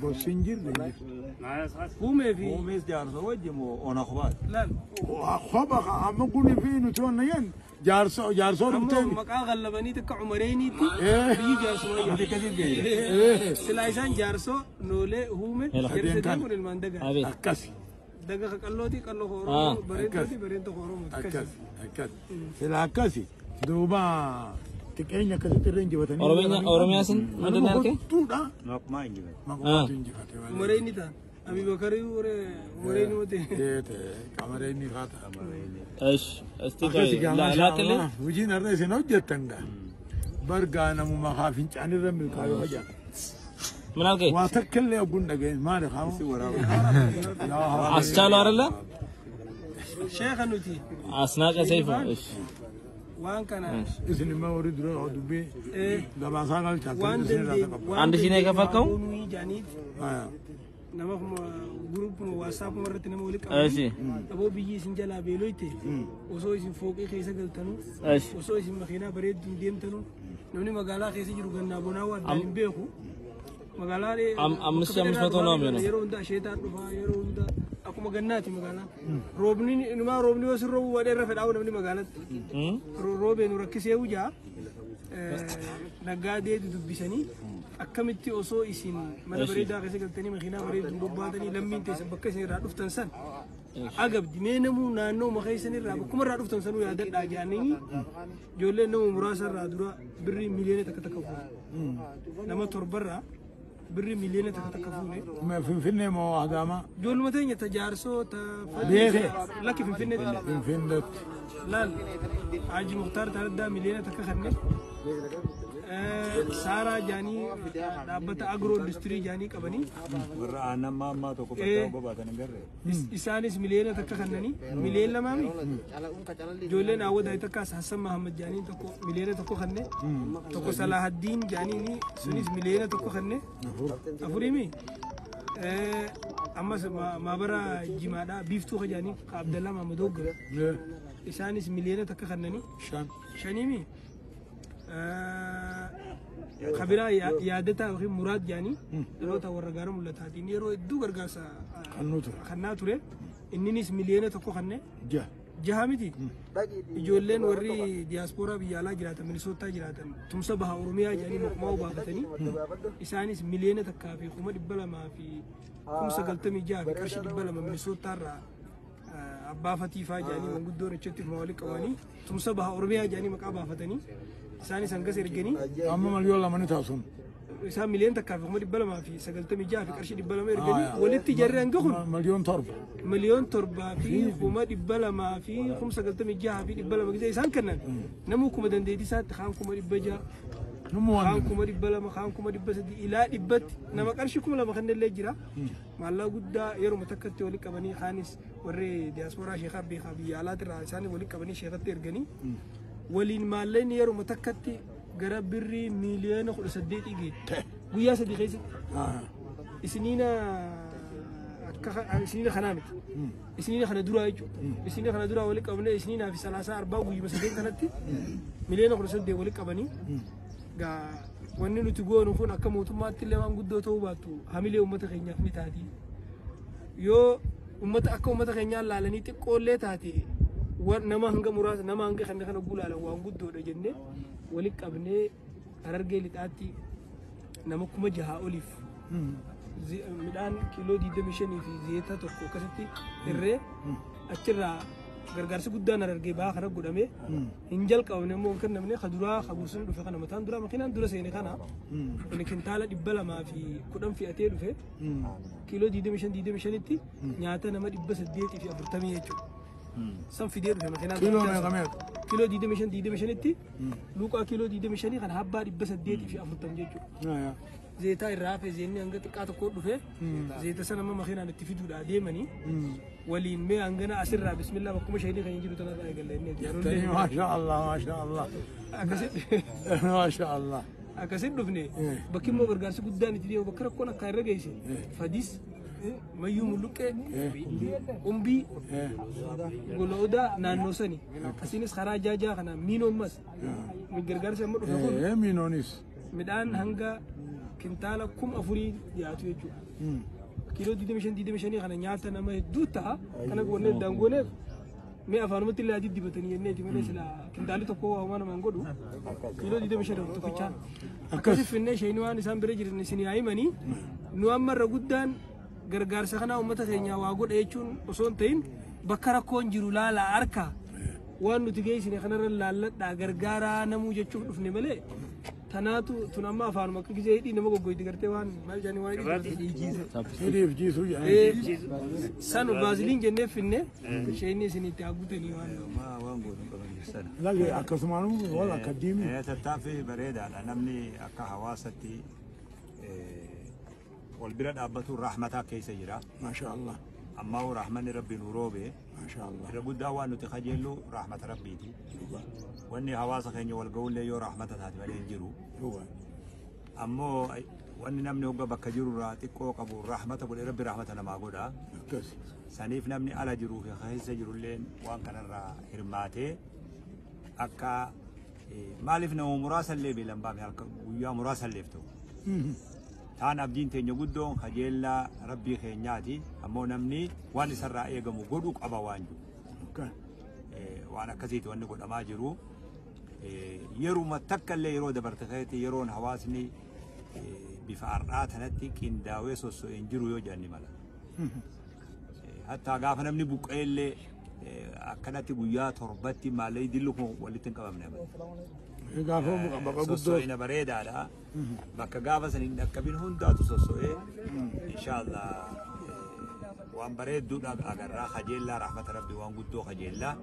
Gosti hin jirre hin jirtu. Huumee fi Huumees jaarsoo wajji moo ona kophaati? Laal. Kopha amma kun fi nuti wanna yen jaarsoo jaarsoo Ammoo dhuftee. maqaa gallabanii takka Umareeniitti biyyi jaarsuma Nuti akkasitti beekna. Silaa isaan jaarsoo noolee huume Hello. jarri sadeen kun ilmaan dagaa. አቤት Akkasi. Daga ka qallooti qalloo ka Oromoo bareentooti bareentoo ka Oromoo Akkas akkas. Sila akkasi duuba xiqqeenya akkasitti irra injifatanii. ኦሮሚያ ስንት ምንድን ነው ያልከኝ? Hottuudha. Maqmaa injifate. Maqmaatu injifate malee. Umareenni ta'an Abibakarii Umareenni moote. Qamareenni faa ta'a. እሺ እስቲ ቆይ Akkasi gaa maashaa ላክልኝ። Allah hojiin har'a isin hojjettan gaa. Bargaa namuma haa fincaan irra milkaa'uu fayyada. ምን አልከኝ? Waa takka illee ogguun dhageen maali haa? አስቻለው አይደለ? Sheekha nuti አስናቀ ሰይፉ። እሺ waan kana Isin immoo horii dura dubbii gabaasaa galchaa waan isin irraa dandeenye taqabba. አንድ ሺህ ነው የከፈልከው? goonuu jaaniiti nama guruupuma waasaapuma irratti nama walitti እሺ qabanii aboo biyyi isin jalaa beeloyte osoo isin fooqii keessa galtanuu እሺ osoo isin makiinaa bareedduun deemtanuu namni magaalaa keessa jiru gannaa bonaa waan addaan hin beeku. Magaalaa 5,500 ነው የሚሆነው። yeroo hunda asheetaan dhufaa yeroo hunda akkuma gannaati magaalaan. Roobni inumaa roobni yoo sin roobu wadhee irra fedhaa'u namni magaalatti. እም? Roobee nu rakkisee hujaa naggaadee dubbisanii akkamitti osoo isin mana bareedaa keessa galtanii makiinaa bareedduun bobbaatanii lammiin teessan bakka isin irraa dhuftan san agabdi mee namuu naannoo makaa isin irraa bakkuma irraa dhuftan sanuu yaadadhaa jedhanii ijoolleen nama muraasa irraa dura birrii miliyoona takka takka fuune nama torbarraa birrii miliyoona takka takka fuune. Finfinnee moo Adaamaa? Ijoolluma teenya ta jaarsoo ta Beekee. Lakki Finfinneetti. Finfinneetti. Laal Haji Mukhtaar Taraddaa miliyoona takka kanne Saaraa jaanii dhaabbata agro industirii jaanii qabanii Warra aannan maammaa tokko bakka bobaatan hin garree. Isaanis miliyoona takka kannanii miliyoona lamaami ijoolleen hawwataa takkaas Hassan Mahammad jaanii tokko miliyoona tokko kanne tokko Salahaddiin jaaniini sunis miliyoona tokko kanne afuriimi ammas maabara jimaadhaa biiftuu ka jaanii ka Abdallaa Mahamad hogganu isaanis miliyoona takka kannanii Shan. shaniimi kabiraa yaadataa yookiin muraad jaanii dhaloota warra gaara mul'ataatiin yeroo hedduu gargaarsa Kannuu ture. kannaa ture inninis miliyoona tokko kanne Jaha. jaha miti ijoolleen warri diyaaspooraa biyya alaa jiraatan Minisootaa jiraatan tumsa baha Oromiyaa jedhanii maqmaa baafatanii isaanis 1,296,200 fi qarshii 200 Minisootaa irraa abbaa fatiifaa jedhanii manguddoon achitti walitti qabanii tumsa baha Oromiyaa jedhanii maqaa baafatanii isaanis hangas erganii. Amma 2,000,000 ni taasisu. Isaan 1,296 fi qarshii 200 erganii walitti jarri hanga kun 7,000,000. 7,296,200 gisee isaan kennan namuu kuma dandeettii isaatti kaan 600,000 Nummu kaan waan 200,000 kaan 300,000 ilaa dhibbatti nama qarshii 2,000 kannellee jira maallaqa guddaa yeruma takkatti walitti qabanii kaanis warri diyaaspooraa sheekaa beekaa biyya alaatirraa isaan walitti qabanii sheekatti erganii waliin maallaqni yeruma takkatti gara birrii 18,000,000 geette guyyaa 3 keessatti. Isiniina akka isiniina kanaa miti isiniina kana duraa jechuudha isiniina kana duraa walitti qabnee isiniinaa fi salaasaa arbaa guyyuma sadeen kanatti 18,000,000 walitti qabanii gaa wanni nuti goonu kun akka mootummaatti illee waan guddoo ta'uu baattu hamilee uummata keenyaaf ni taati yoo uummata akka uummata keenyaa laalanii xiqqoollee taate nama hanga muraasa nama hanga kana kana gulaalan waan guddoodha jennee walitti qabnee Harargee lixaatti nama 6,000 oliif midhaan kiiloo 25 fi zeeta tokko akkasitti irree achirraa gargaarsi guddaan Harargee bahaa kana godhame hin jalqabne immoo hin kennamne ka duraa ka gursum dhufe kana mataan duraa makiinaan dura seene kana inni kintaala 210 fe'atee dhufe kiiloo 25 25tti nyaata nama 840 jechuudha. San fidee dhufe makiinaan Kiiloo meeqa meeqa? Kiiloo 25 25tti luuqaa kiiloo 25 kan habbaa 840 jechuudha. Zeetaa irraa hafe zeenni hanga xiqqaa tokko dhufe zeeta sana amma makiinaan itti fiduudhaa deemanii waliin mee hangana asirraa bismillah bakkuma shahidii kan jiru tanarraa eegalla inni. Maasha Allah maasha Allah. Akkasitti Maasha Allah. akkasitti dhufne bakki immoo gargaarsi guddaan itti deemu bakka rakkoon akka irra geesse Fadis Mayyuu Mulluqqee Umbii Goloodaa naannoo sani asiinis karaa jaajaa kana miinoommas gargaarsi amma dhufe kun Miinoonis. midhaan hanga Kintaala 4000 dhiyaatu jechuudha. Kiiloo 25 kana nyaata nama hedduu ta'a. Kana goonee daangooneef mee afaanumatti illee adii dibatanii jenneeti malee sila kintaalli tokko homaa namaan godhu kiiloo 25 tokkichaan. Akkasi finnee isheen waan isaan bira jiran isin haa himanii nu amma irra guddaan gargaarsa kanaa uummata keenyaa waa godha jechuun osoo hin ta'in bakka rakkoon jiru laalaa harka waan nuti geessine kanarra laalladhaa gargaaraa namuu jechuuf dhufne malee tanaatu tun amma afaanuma akka gisee hidhii nama goggoyti gartee waan maal jedhanii waan hidhii Hidhiif jiisuu jedhanii. Sanu baasiliin jennee finne isheen isin itti haguutanii waan. Waan gootu qaban sana. Lage akkasumaanuu wal akka diimi. Tattaaffii bareedaadha. Namni akka hawaasatti wal bira dhaabbatu rahmataa keessa jira. Maasha Allah. Ammaa rahmanni rabbi nu roobe. Maasha Allah. Irra guddaa waan nuti kajeellu rahmata rabbiiti. Wanni hawaasa keenya wal ga'ullee yoo rahmata taate malee hin jiru. Ammoo wanni namni hogga bakka jirurraa xiqqoo qabu rahmata godhe rabbi rahmata namaa godha. Akkas. Saniif namni ala jiruu fi keessa jirulleen waan kanarraa hirmaatee akka maaliif nama muraasallee beelan baafne halkan guyyaa muraasalleef ta'u. Taan abdiin teenya guddoon kajeellaa rabbii keenyaati. Ammoo namni waan isarraa eegamu godhuu qaba waan jiru. Waan akkasiiti wanni godhamaa jiru. Yeruma takka illee yeroo dabarte keessatti yeroon hawaasni bifa har'aa tanatti qindaawee sosso'ee hin jiru yoo jedhan ni mala. Hattaa gaafa namni buqqa'ee illee akkanatti guyyaa torbatti maallee dillu kun walitti hin qabamne amala. Gaafa baqa guddoo. Sosso'ina bareedaadha. Bakka gaafa san hin dhaqqabin hundaatu sosso'ee inshaallah waan bareedduudha agarraa kajeellaa rahmata rabbii waan guddoo kajeellaa.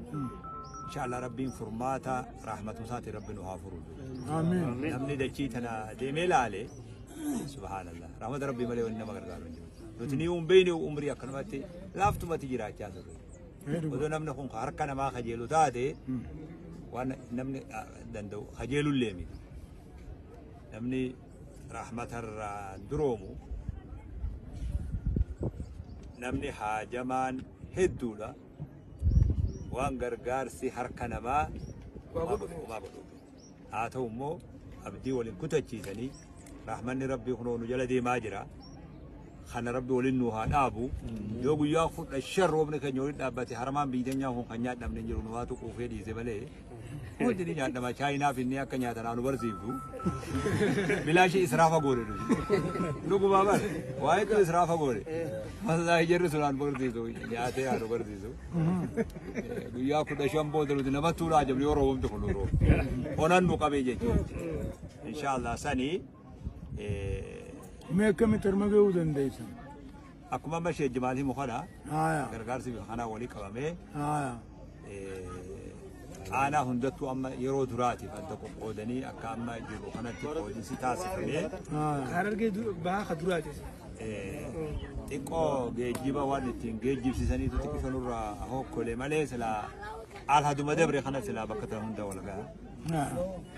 Inshaallah rabbiin furmaata rahmatu isaati rabbi nu haa furu. Amiin. Namni dachii tana deemee laale subhaanallah rahmata rabbii malee wanni nama gargaaru hin jiru. Nuti ni hin beekne umrii akkanumatti laaftumatti jiraachaa turre. Odoo namni kun harka namaa kajeelu taate waan namni danda'u kajeelullee miti. Namni rahmatarraa duroomu namni haajamaan hedduudha. Waan gargaarsi harka namaa homaa godhuuf. Haa ta'u immoo abdii waliin kutachiisanii rahmanni rabbii kunoo nu jala deemaa jira. Kana rabbi waliin nu haa dhaabu. Yoo guyyaa 15 roobni keenya waliin dhaabbate haramaan biyya kun kan nyaadhamne hin jiru nu waatu quufee dhiise malee. Hundi ni nyaadhama chaayinaaf inni akka nyaatan haa nu barsiiftu. Bilaashii israafa goone nuti. Dhugumaa bara waa'ee kun israafa goone. Wallaahi jarri sun haa nu barsiisu nyaatee haa nu barsiisu. Guyyaa 15 booda nuti namatti ulaa jabni yoo roobumti kun nu roobu. Onan nu qabee jechuudha. Inshaallah sanii Mee akkamitti harma ga'uu dandeessan? Akkuma amma ishee jimaal himu kana gargaarsi bifa kanaa walii qabamee aanaa hundattuu amma yeroo duraatiif adda qoqqoodanii akka amma jiru kanatti qoodinsi taasifamee Harargee bahaa ka duraati. Xiqqoo geejjiba waan ittiin geejjibsiisaniitu xiqqisho nurraa hokkolee malee silaa alhaduma dabre kana silaa bakka tana hunda wal ga'a.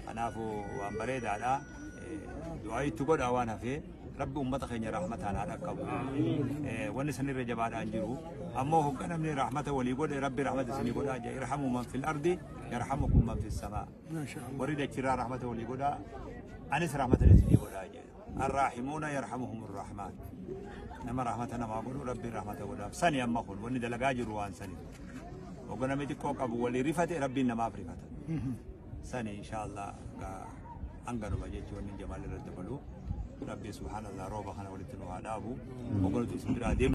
Kanaafuu waan bareedaadha. Du'aa itti godhaa waan hafee rabbi uummata keenya rahmataan haa dhaqqabu. Wanni sanirra jabaadhaan jiru. Ammoo hogga namni rahmata walii godhe rabbi rahmata isinii godhaa jee irhamu man fil ardi yarhamukum man fis samaa. Warri dachirraa rahmata walii godhaa anis rahmata isinii godhaa jee. Arraahimuuna yarhamuhumur rahmaan. Nama rahmata namaa godhu rabbi rahmata godhaaf. Sani amma kun wanni dalagaa jiru waan sani. Hogga namni xiqqoo qabu walii rifate rabbiin namaaf rifata. Sani inshaallah hanganuma jechuun wanni jamaal irratti dabalu. Rabbi subhaanallah rooba kana walitti nu haa dhaabu. Hogga nuti isin biraa deemnu.